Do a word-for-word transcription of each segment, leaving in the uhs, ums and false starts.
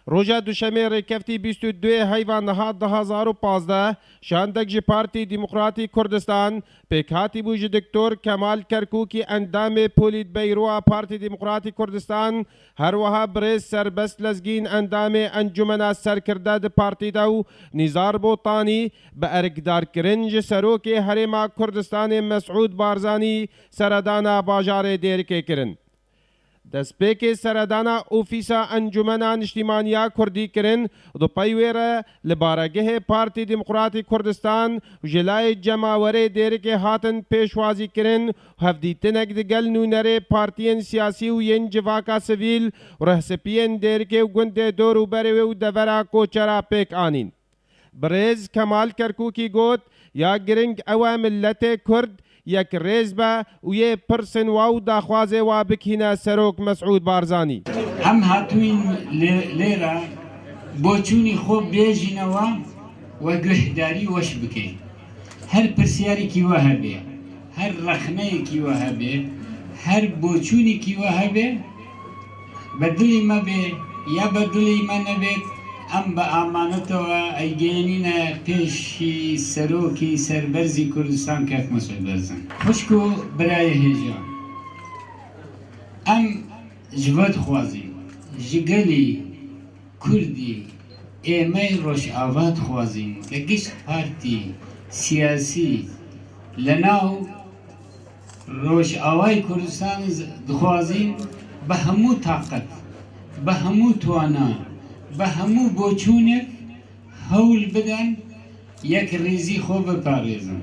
Roja Duşemê rêkeftî bîst û duyê heyva niha du hazar û pazdeh şandek ji Partî Demokratî Kurdistan pêk hatîbû ji Doktor Kemal Kerkûkî endamê Polîtbeyroa Partî Demokratî Kurdistan, her wiha birêz Serbest Lezgîn endamê Encûmena Serkirde di partî de û Nîzar Botanî bi erkdarkirin ji Serokê Herêma Kurdistanê Mesûd Barzanî seredana bajarê Dêrikê kirin. Destpêkê seredana ofîsa Encûmena Niştîmaniya Kurdî kirin û di pey wê re li baregehê Partî Demokratî Kurdistan û ji layê cemawerê Dêrikê hatin pêşwazî kirin û hevdîtinek di gel nûnerê partiyên siyasî û yên civaka sivîl û rihsipiyên Dêrikê û gundê dor û berê wê û devera Koçera pêk anîn. Birêz Kemal Kerkûkî got, ya giring ew e milletê Kurd yekrêz be û yê pirsên wa û daxwazê wa bikîne Serok Mesûd Barzanî. Em hatûyîn lê, lê re boçûnî xwe bêjîne we, we guhdarî weş bike. Her pirsyarîkî we hebe, her rexneyekî we hebe, her boçûnekî we hebe, bi dilî me bê ya bi dilî me nebêt, em bi amaneta we ey gênîne pêşî Serokî Serberzî Kurdistan Kek Mesûd Barzanî. Xwişk û birayê hêja, em ji we dixwazîn, ji gelî Kurdî ê me yê Rojava dixwazîn, ke gişt partî siyasî li nav Rojavayê Kurdistanê z-, dixwazîn bi hemû taqet, bi hemû twana, bi hemû boçûnek hewl bidin, yekrêzî xwe biparêzin.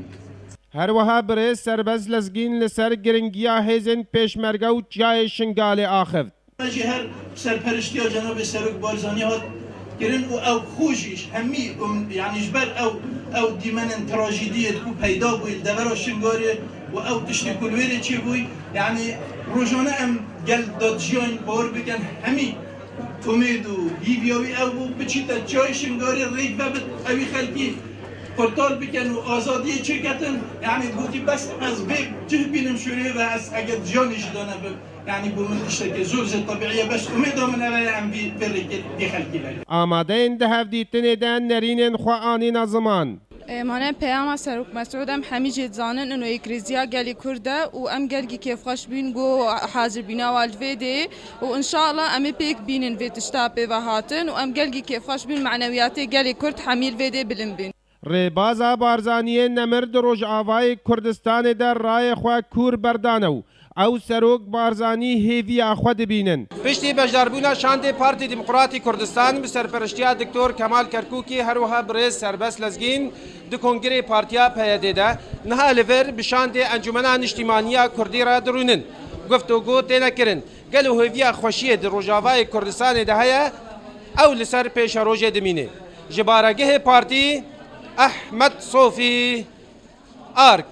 Her wiha birêz Serbest Lezgîn li ser giringiya hêzên pêşmerge û çiyayê Şingalê axivt. Me jî her serperiştiya cenabê Serok Barzanî hat kirin û ew xwe jî hemî, um, yanî ji ber ew, ew dîmenên trajîdiyê ku peyda bûyî li devera Şingalê û ew tiştê ku li wêrê çêbûyî, yanî rojane em gel dadijiyayîn, bawer bikin hemî umêd û hîviya wî ew bû biçîte çiyayê Şingalê, rêk vebit ewî xelkî qurtal bikin û azadiyê çêketin. Yanî gotî, bes ez vê cih bînim şûrê ve ez eger jiyanê jî dane bim. Yanî bo min tiştekê zor zêde tebîî ye, bes umêda min ev e, em vî, vê rêkê vê xelkê vegerin. Amadeyên di hevdîtinê de nerînên xwe anîne ziman. E, mane peyama Serok Mesûd em hemî jê dizanin, ino yekirêziya gelê Kurd e û em gelkî kêfxweş bîn ku hazirbîna wan li vê dê û înşallah em ê pêk bînin vê tişta pê ve hatin û em gelkî kêfxweş bîn manewiyatê gelê Kurd hemî li vê dê bilind bîn. Rêbaza Barzaniyê nemir di Rojavayê Kurdistanê de rayê xwe kûr berdane û ew Serok Barzanî hêviya xwe dibînin. Piştî beşdarbûna şandê Partî Demokratî Kurdistan bi serperiştiya Doktor Kemal Kerkûkî, her wiha birêz Serbest Lezgîn di kongirê partiya P Y D de niha li vir bi şandê Encûmena Niştîmaniya Kurdî re dirûnin. Guftûgo têne kirin. Gelo hêviya xweşiyê di Rojavayê Kurdistanê de heye, ew li ser pêşerojê dimîne. Ji baregehê partî, Ehmed Sofî, Ark.